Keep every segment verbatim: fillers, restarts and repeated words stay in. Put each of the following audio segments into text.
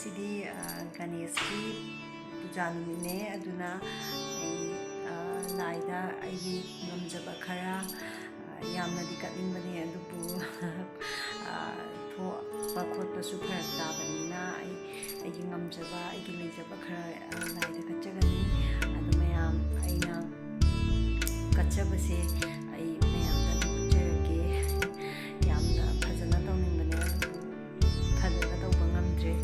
ꯉꯁꯤꯗꯤ ꯒꯅꯦꯁꯀꯤ ꯄꯨꯖꯥ ꯅꯨꯃꯤꯠꯅꯦ꯫ ꯑꯗꯨꯅ ꯑꯩ ꯂꯥꯏꯗ ꯑꯩꯒꯤ ꯉꯝꯖꯕ ꯈꯔ, ꯌꯥꯝꯅꯗꯤ ꯀꯠꯅꯤꯡꯕꯅꯦ, ꯑꯗꯨꯕꯨ ꯊꯣꯛꯄ ꯈꯣꯠꯄꯁꯨ ꯐꯔꯛ ꯇꯥꯕꯅꯤꯅ ꯑꯩ ꯑꯩꯒꯤ ꯉꯝꯖꯕ, ꯑꯩꯒꯤ ꯂꯩꯖꯕ ꯈꯔ ꯂꯥꯏꯗ ꯀꯠꯆꯒꯅꯤ꯫ ꯑꯗꯨ ꯃꯌꯥꯝ ꯑꯩꯅ ꯀꯠꯆꯕꯁꯦ ꯑꯩ ꯃꯌꯥꯝꯗ ꯑꯗꯨꯝ ꯎꯠꯆꯔꯛꯀꯦ꯫ ꯌꯥꯝꯅ ꯐꯖꯅ ꯇꯧꯅꯤꯡꯕꯅꯦ, ꯑꯗꯨꯕꯨ ꯐꯖꯅ ꯇꯧꯕ ꯉꯝꯗ꯭ꯔꯦ꯫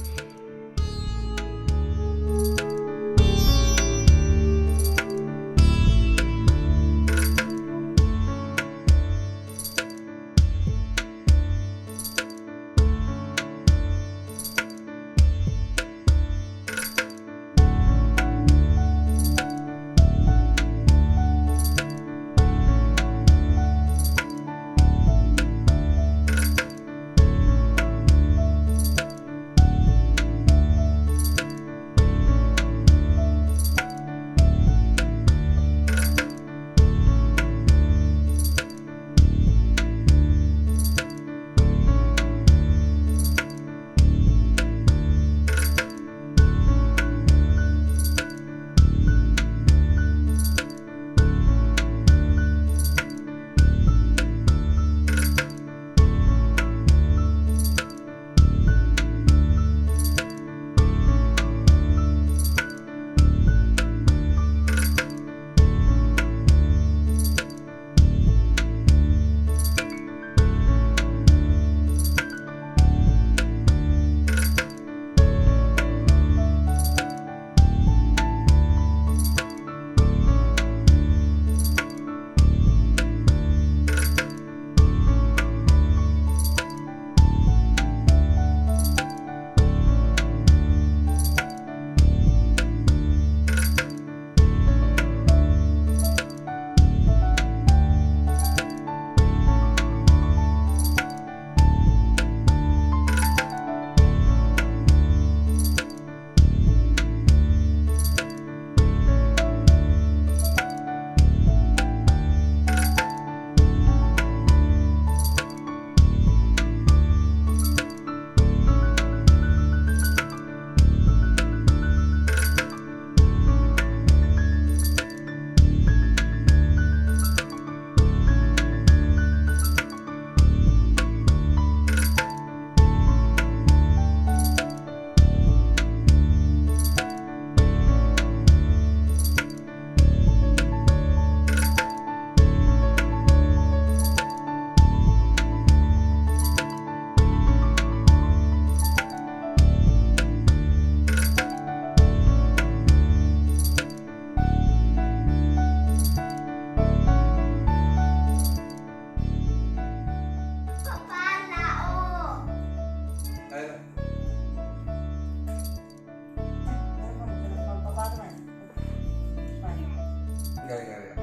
ꯌꯥꯔꯦ, ꯌꯥꯔꯦ, ꯌꯥꯔꯦ꯫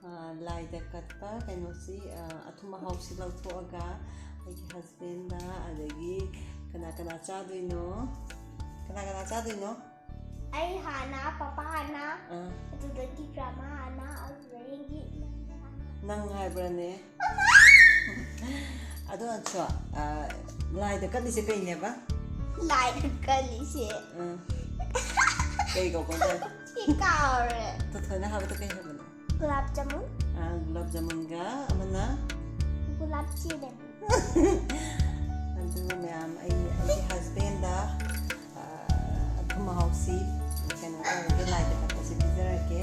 ꯑꯥ, ꯂꯥꯏꯗ ꯀꯠꯄ ꯀꯩꯅꯣꯁꯤ, ꯑꯥ, ꯑꯊꯨꯝ ꯑꯍꯥꯎꯁꯤ ꯂꯧꯊꯣꯛꯑꯒ ꯑꯩꯒꯤ ꯍꯁꯕꯦꯟꯗ, ꯑꯗꯒꯤ ꯀꯅꯥ ꯀꯅꯥ ꯆꯥꯗꯣꯏꯅꯣ? ꯀꯅꯥ ꯀꯅꯥ ꯆꯥꯗꯣꯏꯅꯣ? ꯑꯩ ꯍꯥꯟꯅ, ꯄꯄꯥ ꯍꯥꯟꯅ, ꯑꯥ꯫ ꯑꯗꯨꯗꯒꯤ ꯒ꯭ꯔꯥꯃꯥ ꯍꯥꯟꯅ, ꯑꯗꯨꯗꯒꯤ ꯅꯪ ꯍꯥꯟꯅ꯫ ꯅꯪ ꯍꯥꯏꯕ꯭ꯔꯥꯅꯦ? ꯑꯗꯣ ꯑꯟꯁꯨ, ꯑꯥ, ꯂꯥꯏꯗ ꯀꯠꯂꯤꯁꯦ ꯀꯩꯅꯦꯕ? ꯂꯥꯏꯗ ꯀꯠꯂꯤꯁꯦ꯫ ꯑꯥ꯫ ꯀꯩ ꯀꯧꯕ? ꯁꯤ ꯀꯥꯎꯔꯦ꯫ ꯇꯣꯊꯣꯏꯅ ꯍꯥꯏꯕꯗꯣ ꯀꯩ ꯍꯥꯏꯕꯅꯣ? ꯒꯨꯂꯥꯞ ꯖꯥꯃꯨꯟ꯫ ꯑꯥ, ꯒꯨꯂꯥꯞ ꯖꯥꯃꯨꯟꯒ ꯑꯃꯅ? ꯒꯨꯂꯥꯞ ꯖꯤꯂꯦꯕꯤ꯫ ꯑꯗꯨ ꯃꯌꯥꯝ ꯑꯩ, ꯑꯩꯒꯤ ꯍꯁꯕꯦꯟꯗ, ꯑꯥ, ꯑꯊꯨꯝ ꯑꯍꯥꯎꯁꯤ ꯀꯩꯅꯣ ꯇꯧꯔꯒ ꯂꯥꯏꯗ ꯀꯠꯄꯁꯤ ꯄꯤꯖꯔꯒꯦ꯫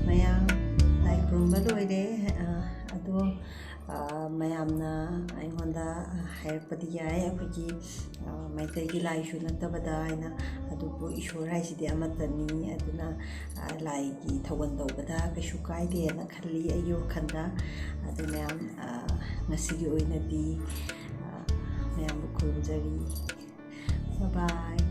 ꯃꯌꯥꯝ ꯂꯥꯏ ꯈꯨꯔꯨꯝꯕ ꯂꯣꯏꯔꯦ꯫ ꯑ, ꯑꯗꯣ, ꯑ, ꯃꯌꯥꯝꯅ ꯑꯩꯉꯣꯟꯗ ꯍꯥꯏꯔꯛꯄꯗꯤ ꯌꯥꯏ, ꯑꯩꯈꯣꯏꯒꯤ, ꯑ, ꯃꯩꯇꯩꯒꯤ ꯂꯥꯏꯁꯨ ꯅꯠꯇꯕꯗ ꯍꯥꯏꯅ, ꯑꯗꯨꯕꯨ ꯏꯁꯣꯔ ꯍꯥꯏꯁꯤꯗꯤ ꯑꯃꯠꯇꯅꯤ꯫ ꯑꯗꯨꯅ, ꯑ, ꯂꯥꯏꯒꯤ ꯊꯧꯒꯜ ꯇꯧꯕꯗ ꯀꯩꯁꯨ ꯀꯥꯏꯗꯦꯅ ꯈꯜꯂꯤ ꯑꯩꯒꯤ ꯋꯥꯈꯜꯗ꯫ ꯑꯗꯨ ꯃꯌꯥꯝ, ꯑ, ꯉꯁꯤꯒꯤ ꯑꯣꯏꯅꯗꯤ, ꯑ, ꯃꯌꯥꯝꯕꯨ ꯈꯨꯔꯨꯝꯖꯔꯤ꯫ Bye bye꯫